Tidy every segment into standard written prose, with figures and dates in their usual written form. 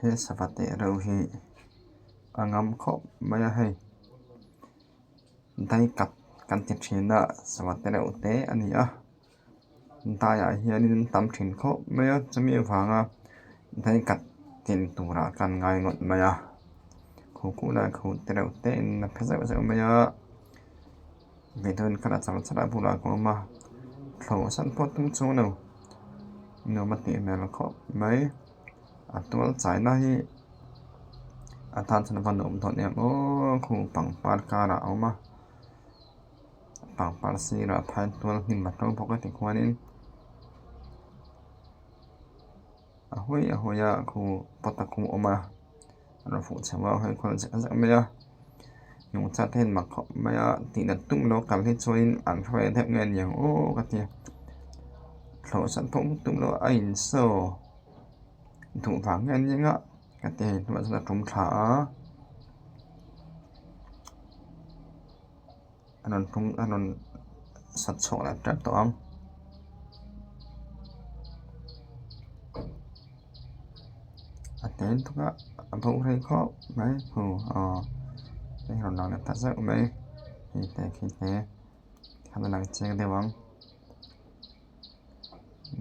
He sava teh reuh hi a ngam khawp mai a hei daikat kan ti thin a sava te reuh te a ni a daiah hianin an tam thin khawp mai a chumi avanga daikat tin turah kan ngai ngawt mai a khu khu lai khu te reuh te in a phe zeuh zeuh mai a vedawn kha la char char a bulah ka awm a thlawh san pawh tum chuang lo nuam a tih hmel khawp mai a tual chaina hi a tan chuan a va nuam dawn em aw khu pangpar karah a awm a pangpar sirah phai tual hnim a to bawk a tikhuanin a hawi a hawi a khu pot a khu a awm a a rawn fuh chho a a hawi kual zek zek mai a nungcha te hian mak khawp mai a tih nat tum lo kal hi chuanin an hruai deuh nge niang aw ka ti a thlawh san pawh tum lo a insaw duh vang nge nia ka ti hei hnuaiah chuan a tum thla a a rawn tum a rawn sat chhuak leh tep tawh ang. A tel tuk a a bo rei khawp mai hu aw hei rawn lang leh ta zeuh mai hei te khi te khan a lang chiang deuh ang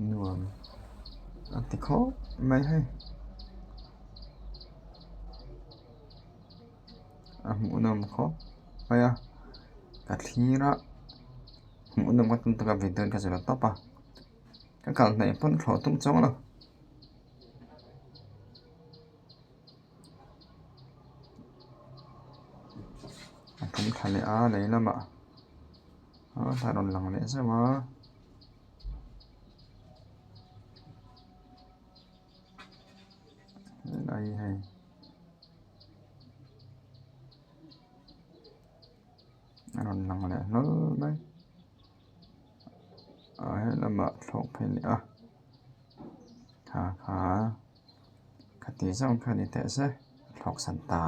nuam a ti khawp mai hei a hmuhnawm khawp mai a ka thlir a hmuhnawm ka tum taka video ka zir tawp a ka kal hnaih pawn thlawh tum chuang lo. A tum thla leh a lei lamah a rawn lang leh zeuh a. Helai hi hei a rawn lang leh hlawl mai a helamah thlawh phei leh a kha kha khati zawng kha ni teh se thlawk san ta.